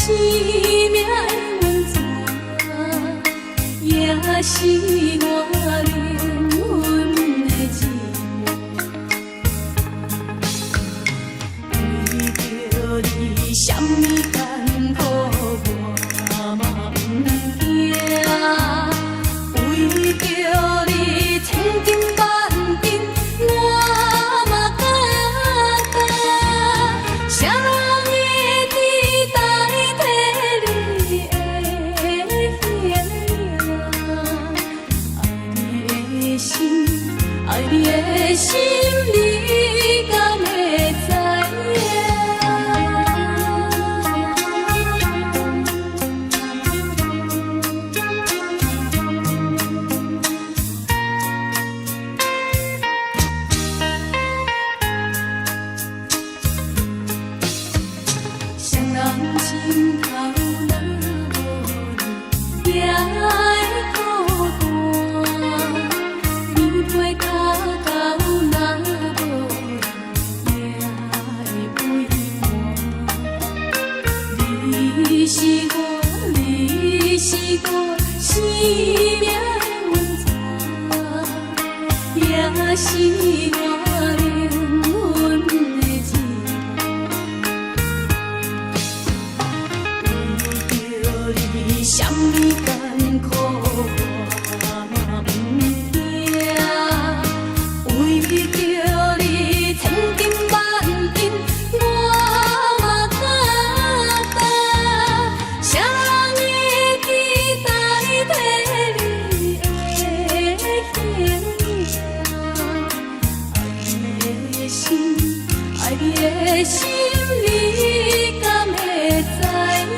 生命的源泉，也是我靈魂的一半。為著你，啥物艱苦我嘛毋驚。為著你，千金萬金我嘛敢擔。誰人會知代替你的形影？愛你的心，愛你的心，你敢會知影？誰人心頭若無你，也會孤單。棉被跤狗若無你，也會畏寒。你是我，你是我生命的源泉，也是我靈魂的一半。為著你，啥物艱苦我嘛毋驚。為著你，千金萬金我嘛敢擔。誰人會知代替你的形影？愛你的心，愛你的心，你敢會知影？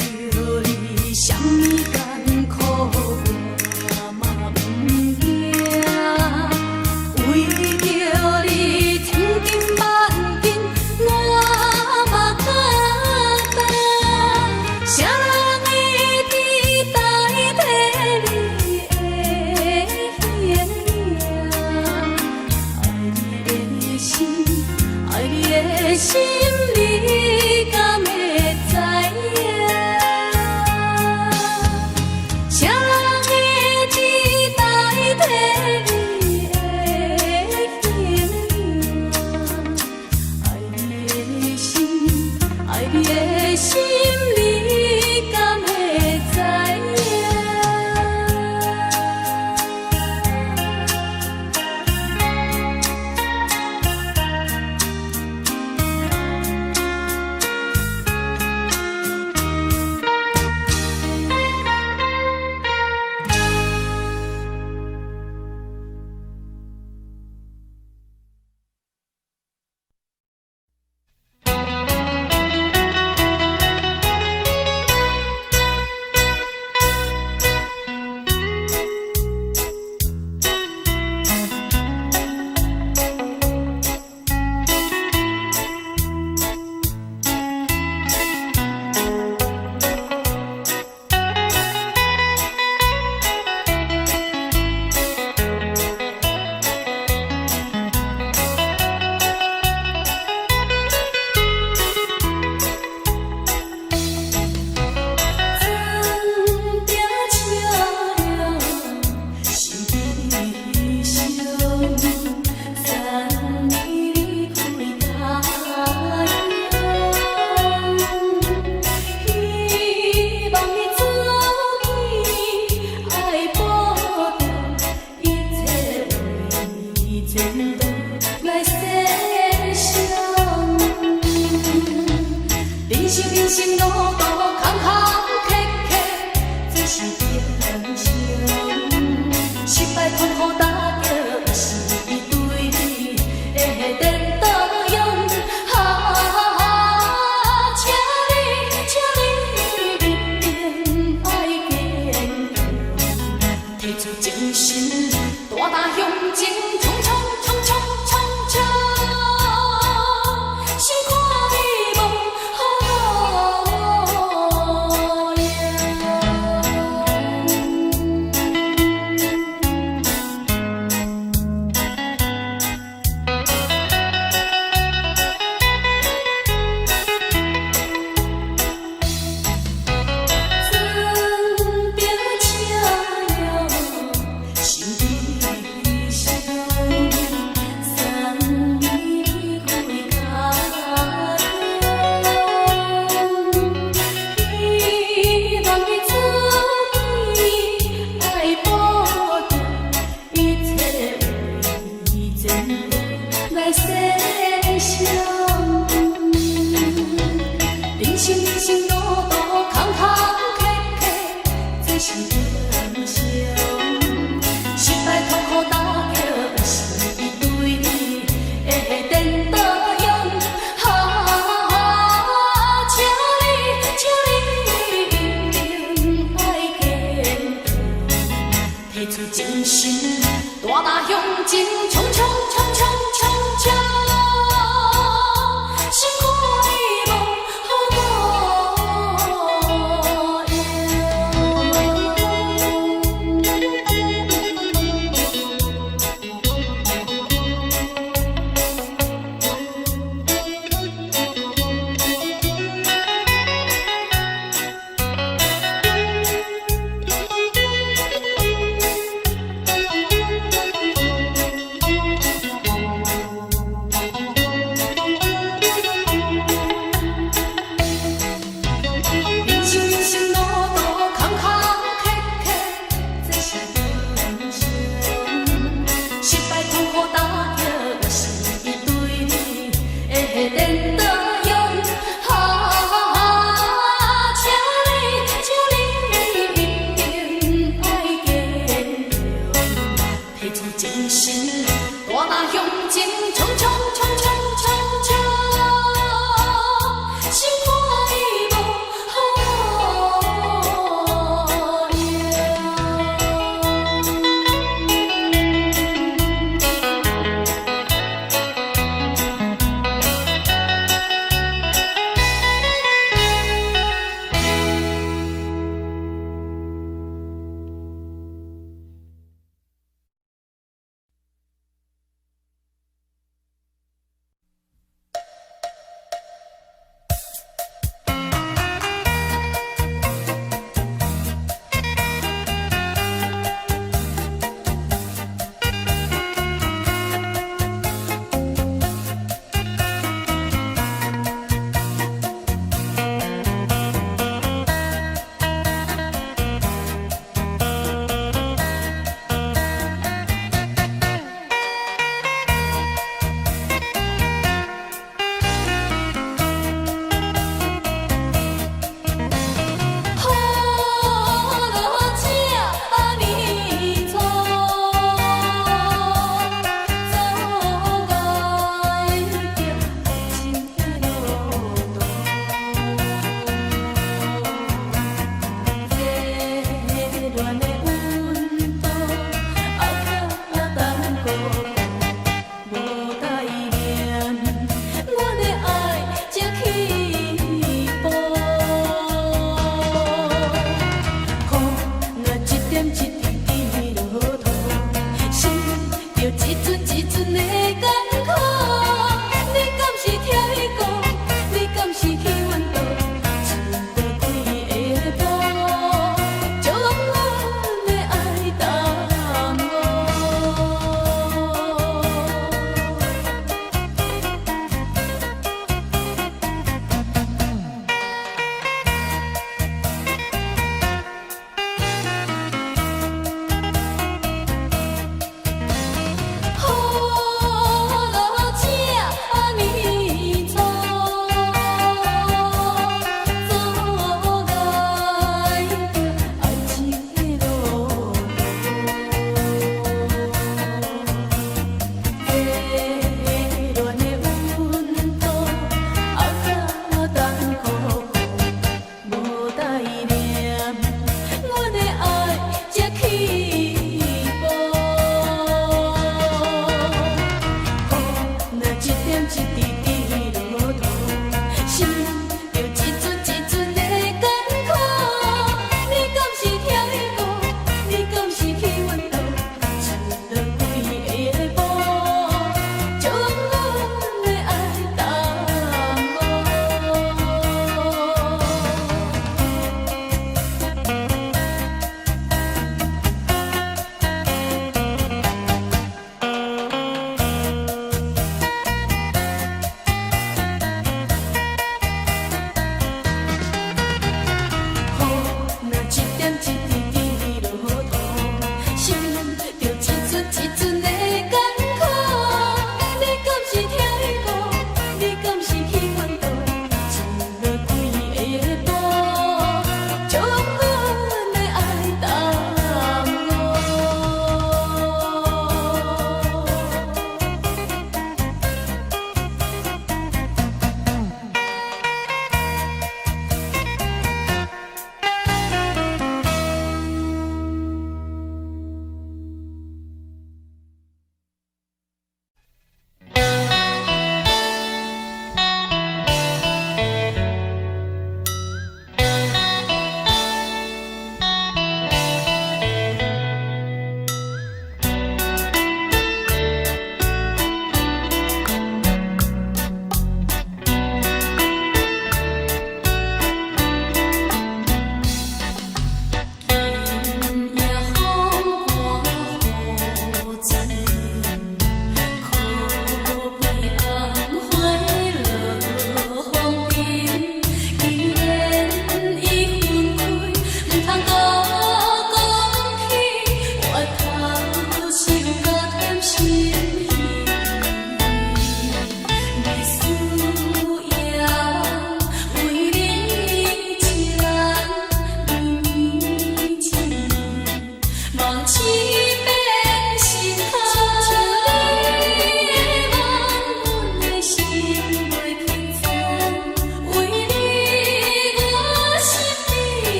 為著你，啥物艱苦我嘛毋驚。為著你，千金萬金我嘛敢擔。誰人會知代替你的形影？愛你的心，愛你的心，你敢會知影？誰人會知代替你的形影？愛你的心，愛你的心，你敢會知影？残屏笑容是悲伤，三年离开他乡，希望你早起愛保重，一切為前途來設想。人生人生路途坎坎坷坷，這是平常。失敗痛苦打擊是對你的顛倒。來細想。人生人生路途坎坎坷坷，這是平常。失敗痛苦打擊是對你的顛倒用。啊，請你，請你一定愛堅強，提出精神，大膽向前衝衝衝衝衝衝，心肝無好用。人生人生路途坎坎坎坷，這是平常。失敗痛苦打擊是對你的顛倒用。啊，請你，請你一定愛堅強，提出精神，大膽向前衝衝衝衝衝衝，心肝無好用。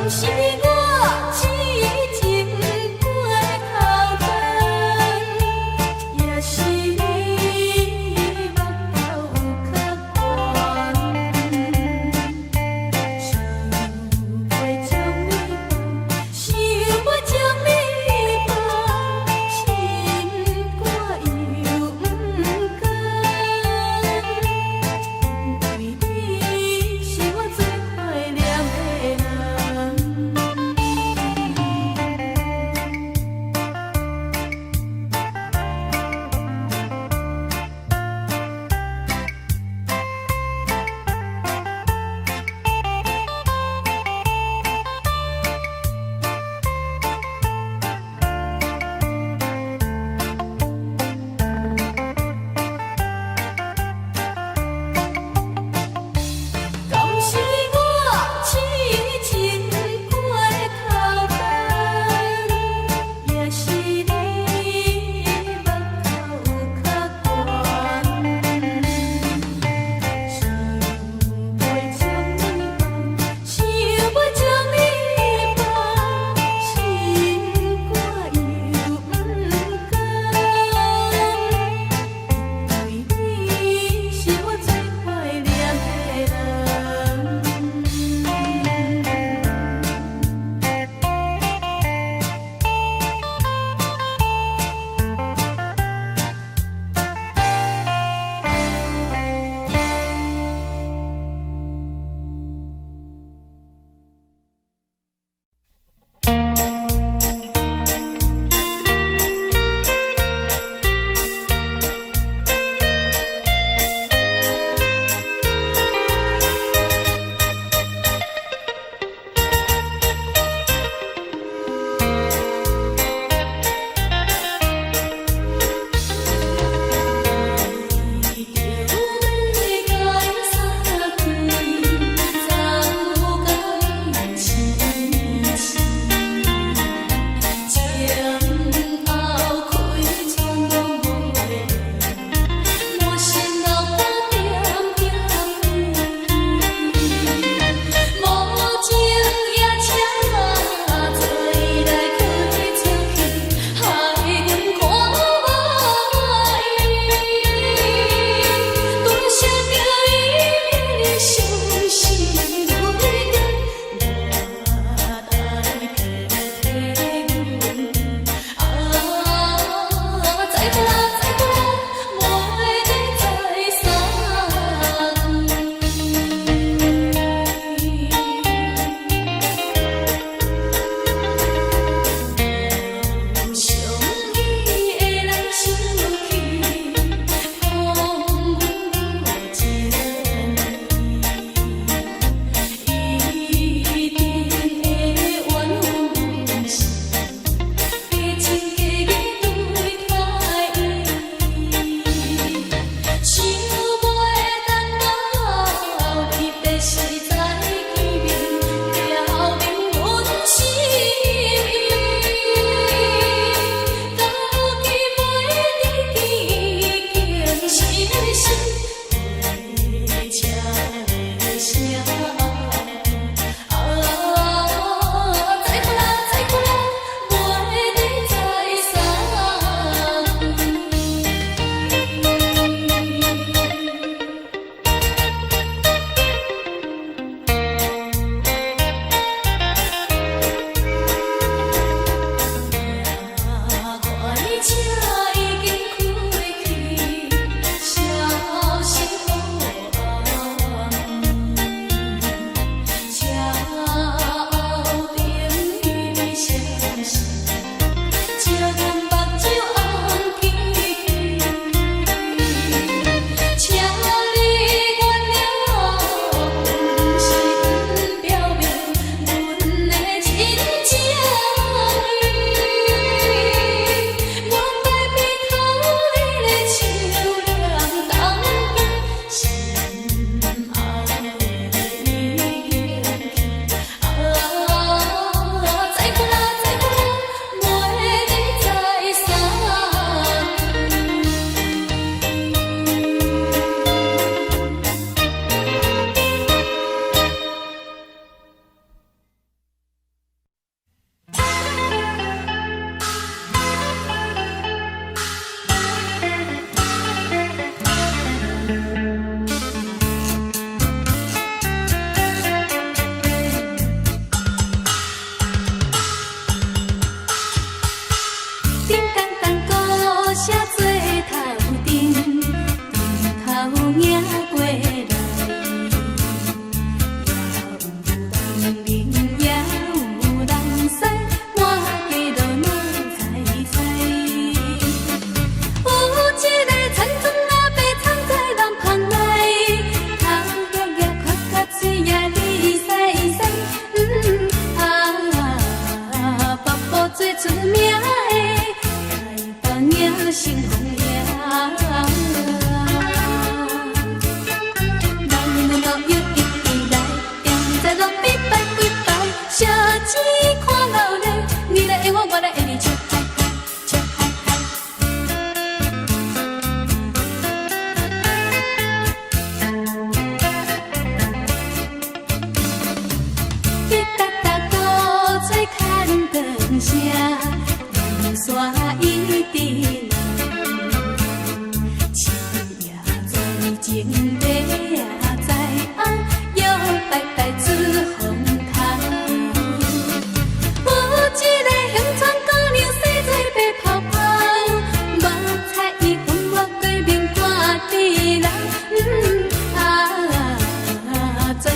是我癡情過頭燈，也是你目頭有較懸。想欲將你放，想欲將你放，心肝又毋甘。因為你是我最懷念的人。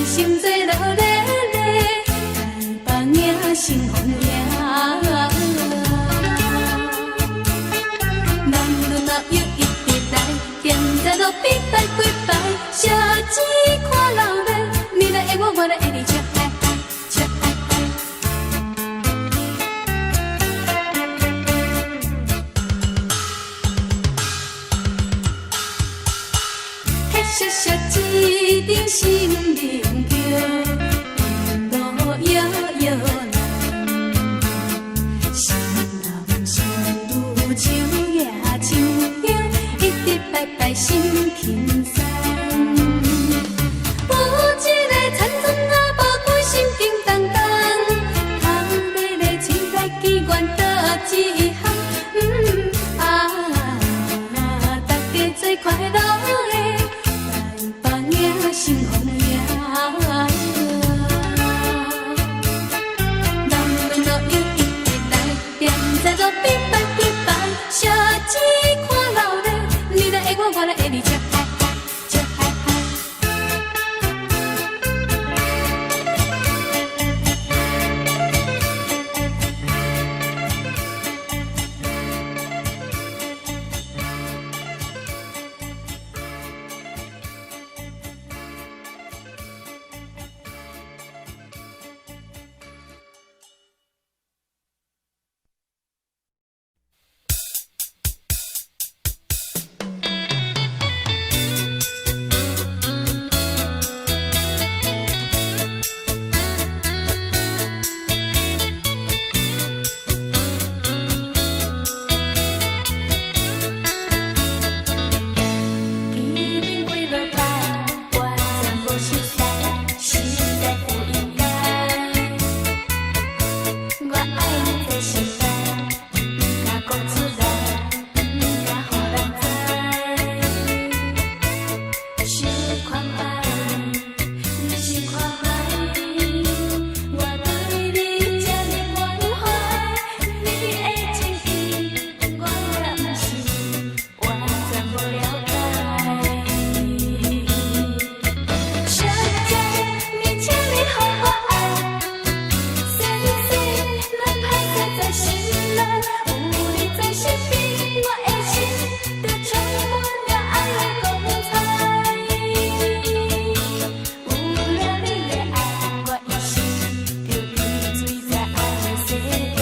心做落咧咧，台北迎新风迎。男女老幼一直來，踮在路邊拜幾擺，小子看老咧，你來愛我，我來愛你，笑嗨嗨，笑嗨嗨。彼小小一顶新明桥，沿路摇摇人，新男新女手举手香，一直拜拜心轻松。有一个田村阿婆，规心叮当当，头尾咧吹来机关倒一项，啊，大家做快樂的台北迎新風迎。男女老幼一直來，踮在路邊拜幾擺，小子看老咧，你來愛我，我來愛你，笑嗨嗨，笑嗨嗨。見面幾落擺，完全無熟似，實在不應該。我愛你在心內，毋敢講出來，毋敢予人知。想看覓，你想看覓，我對你這呢關懷，你的情意，我也毋是完全無了解。小姐，你請你予我愛，細細咱歹勢在心內，有你在身邊，我的心就充滿了愛的光彩。有了你的愛，我一生就沉醉在愛的世界。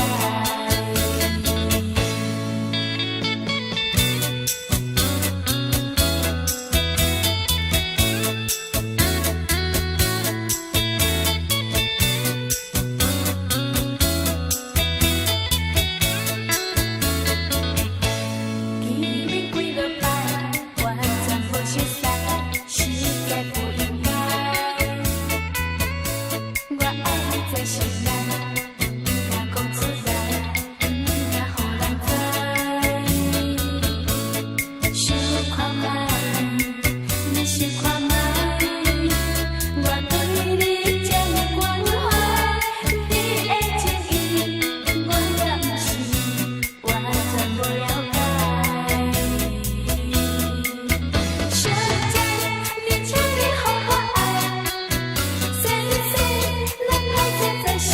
見面幾落擺，完全無熟似，實在不應該。我愛你在心內，毋敢講出來，毋敢予人知。想看覓，你想看覓，我對你這呢關懷，你的情意，我也毋是完全無了解。小姐，你請你予我愛，細細咱歹勢在心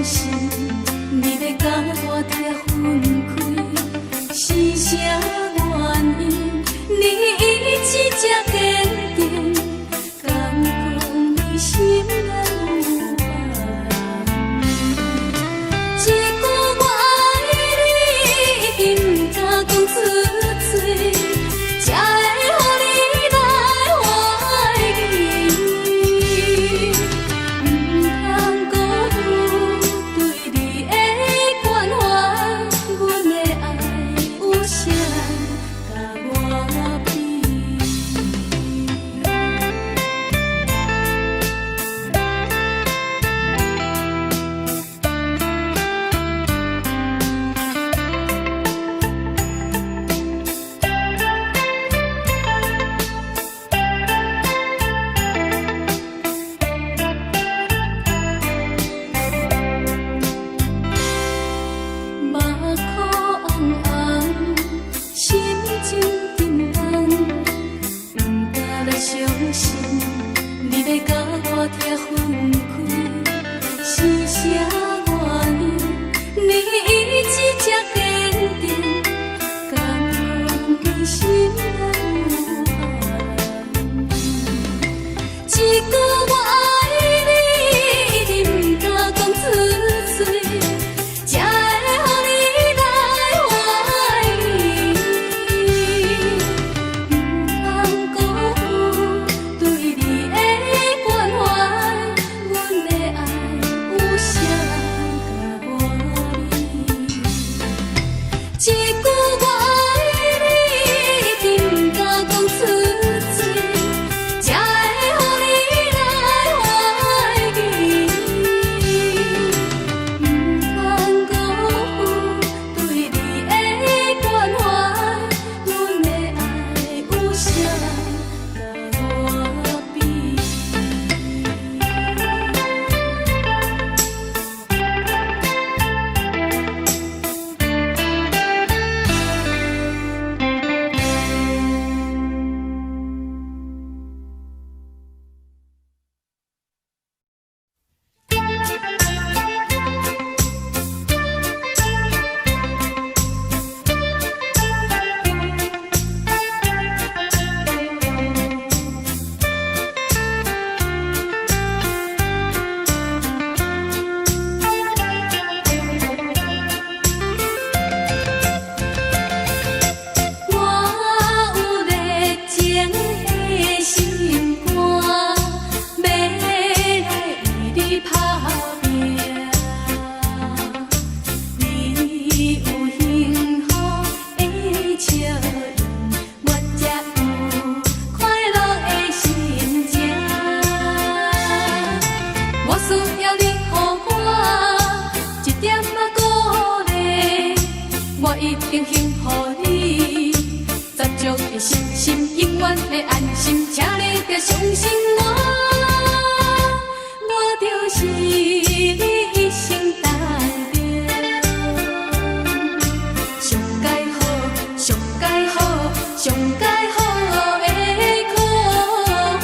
信，你欲佮我拆分開，是啥原因？你意志這堅定，敢講你心內有別人？一句我愛你，已經毋敢講出嘴，才會予你來懷疑。毋通辜負對你的關懷，阮的愛有啥人共我比？目眶紅紅，心情沉重，毋敢來相信，你欲佮我拆分開，是啥原因？你意志這堅定，敢講你心內有別人？一句我愛你，已經毋敢講出嘴，才會予你來懷疑。毋通辜負對你的關懷，阮的愛有啥人共我比？一句我愛你，已經毋敢講出嘴，才會予你來懷疑。毋通辜負對你的關懷，阮的愛有啥人共我比？我有熱情的心肝，欲來為你打拚。你有幸福的笑容，我才有快樂的心情。我需要你予我一點仔鼓勵，我一定幸予你。十足的信心，永遠的安心，請你著相信我，我就是你一生當中上佳好、上佳好、上佳好的伙伴。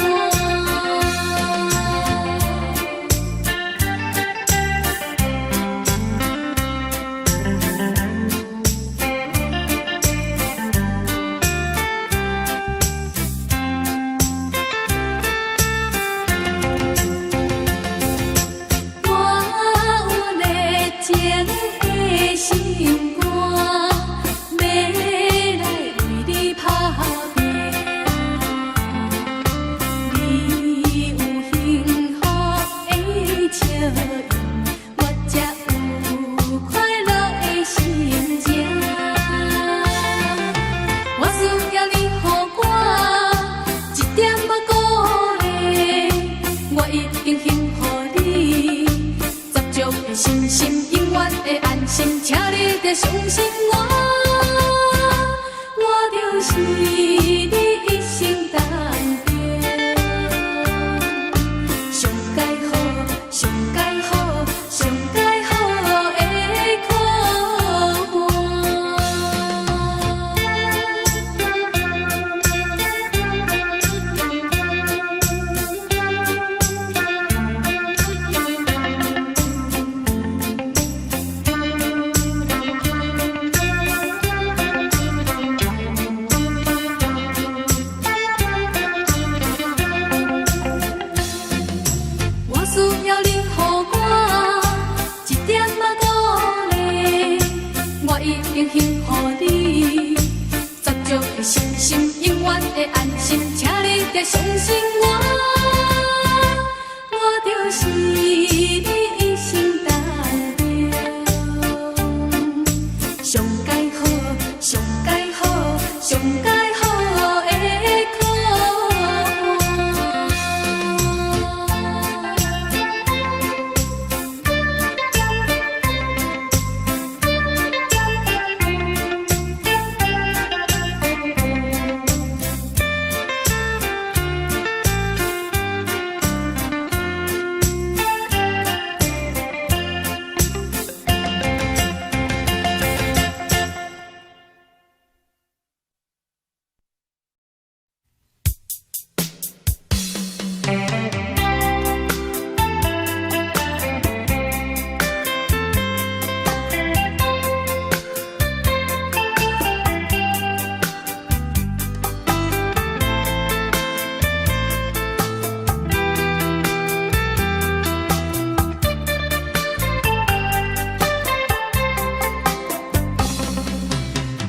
經幸予你，十足的信心永遠會安心，請你著相信我，我就是你一生當中上佳好、上佳好、上佳好的伙伴。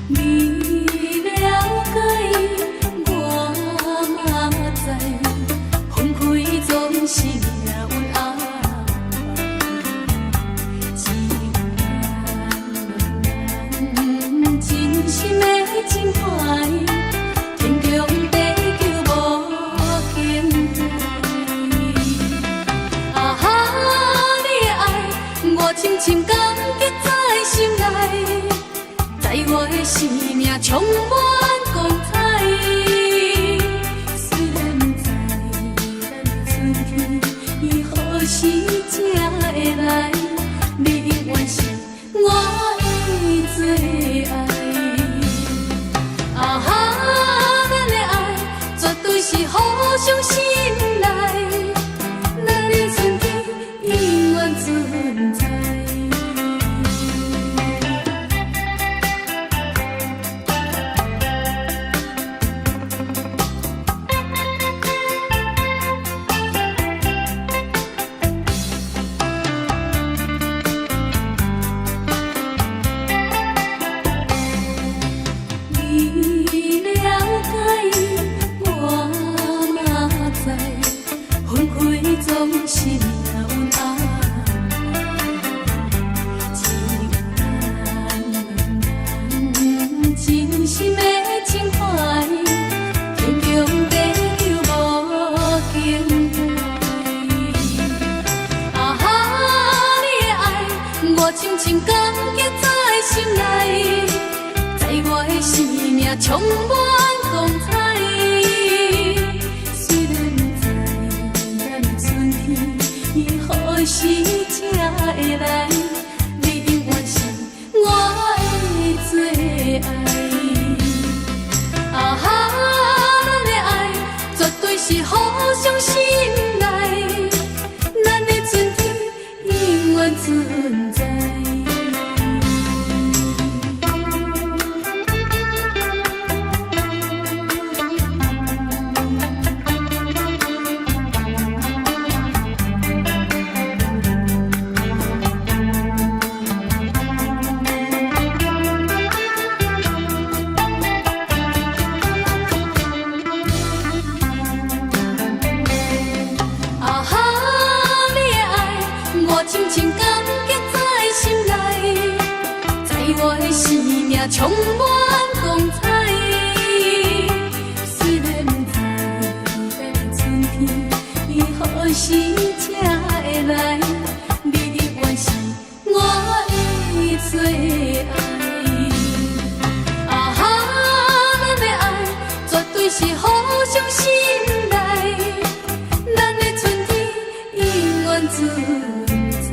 你了解，我嘛知，分開總是命運安排。只有咱真心的情懷，天長地久無更改。啊哈，你的愛，我深深感激在心內。在我的生命充滿光彩。雖然不知咱的春天伊何時才會來，你永遠是我的最愛。啊哈，咱的愛絕對是互相信賴，咱的春天永遠存在。你了解，我嘛知，分開總是命運安排。只有咱真心的情懷，天長地久無更改。啊哈，你的愛，我深深感激在心內。在我的生命充滿光彩。雖然不知咱的春天伊何時才會來，你永遠是我的最愛。啊哈，咱的愛絕對是互相信賴，咱的春天永遠存在。啊哈，你的愛，我深深感激在心內，在我的生命充滿光彩。雖然不知咱的春天伊何時才會來，你永遠是我的最愛。啊哈，咱的愛絕對是互相信賴，咱的春天永遠存在。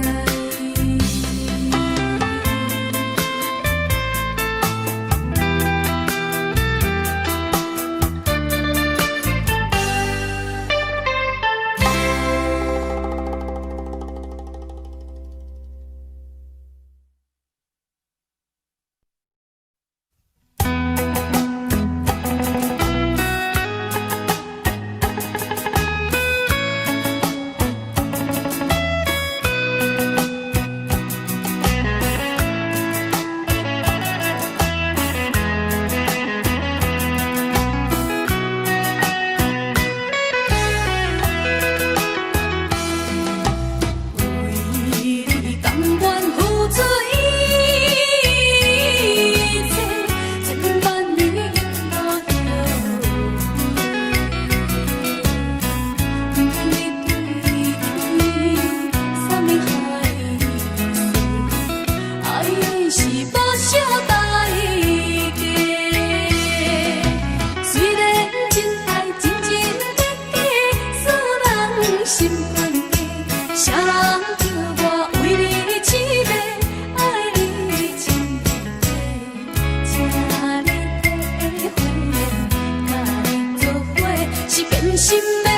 心的，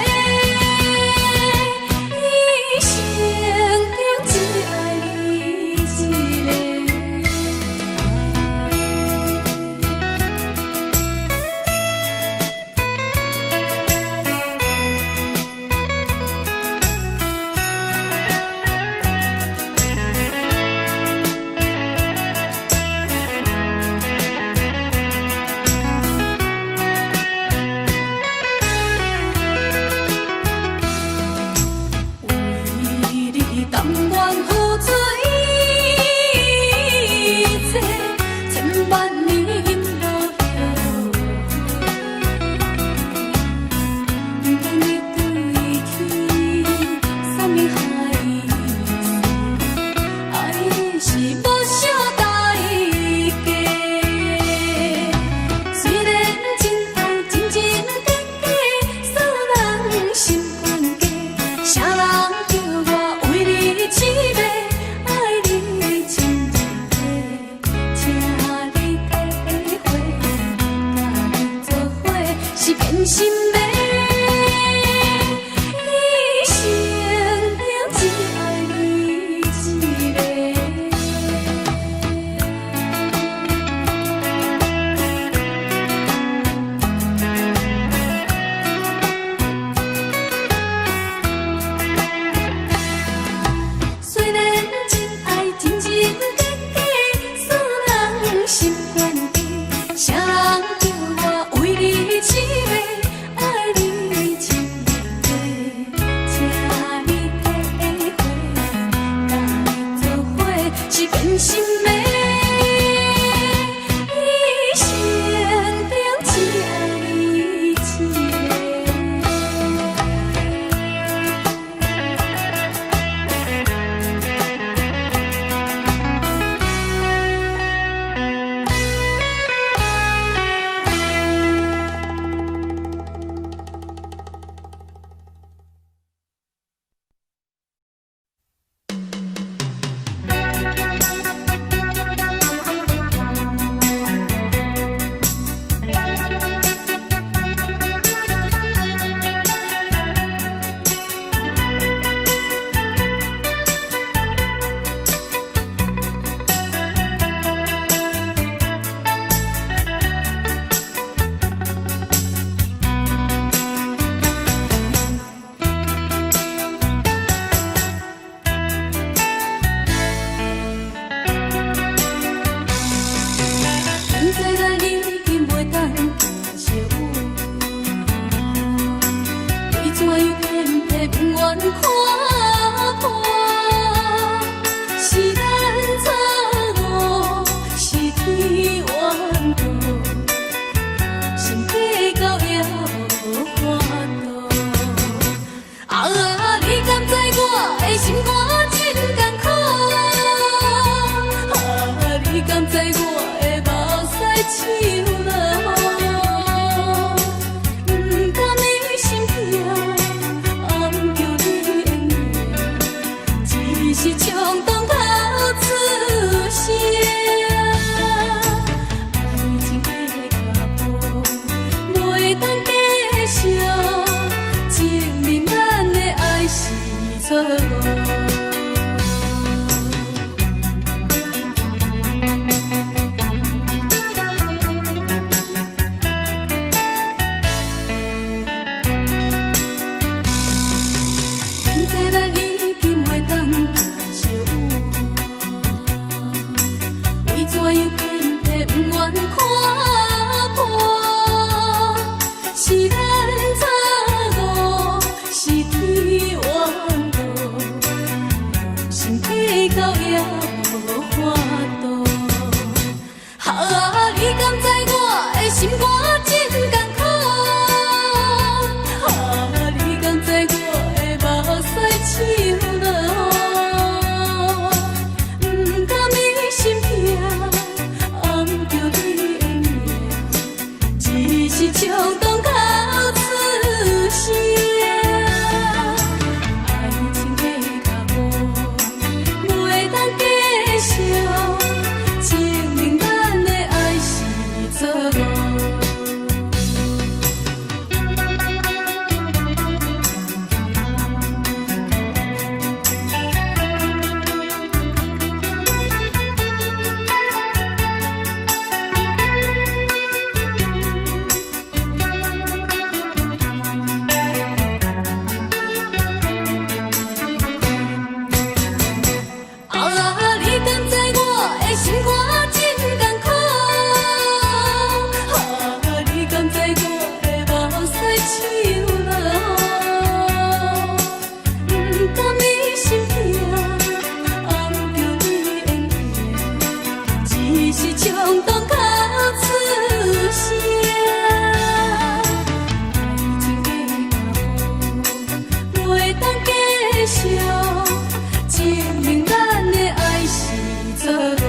一生中只愛你一个。為你甘願付出一切，千萬年無後悔。不管你對天啥物海誓，愛是無惜代價。雖然真愛真真假假，煞人心懸低。啥人叫我為你痴迷，愛你情一塊，請你體會，佮你做伙是變心的。一生中只愛你一个。雖然真愛真真假假，煞人心懸低。啥人叫我為你痴迷，愛你情一塊，請你體會，佮你做伙是變心的。一生中只愛你一个。不知咱已經袂當牽手，你怎樣偏偏不願看破？是咱錯誤，是天怨妒，心計較也無法度。啊，你敢知我的心肝真艱苦？啊，你敢知我的目屎像落雨？不甘你心痛，暗叫你緣惜，證明咱的愛是錯誤。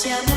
啥物？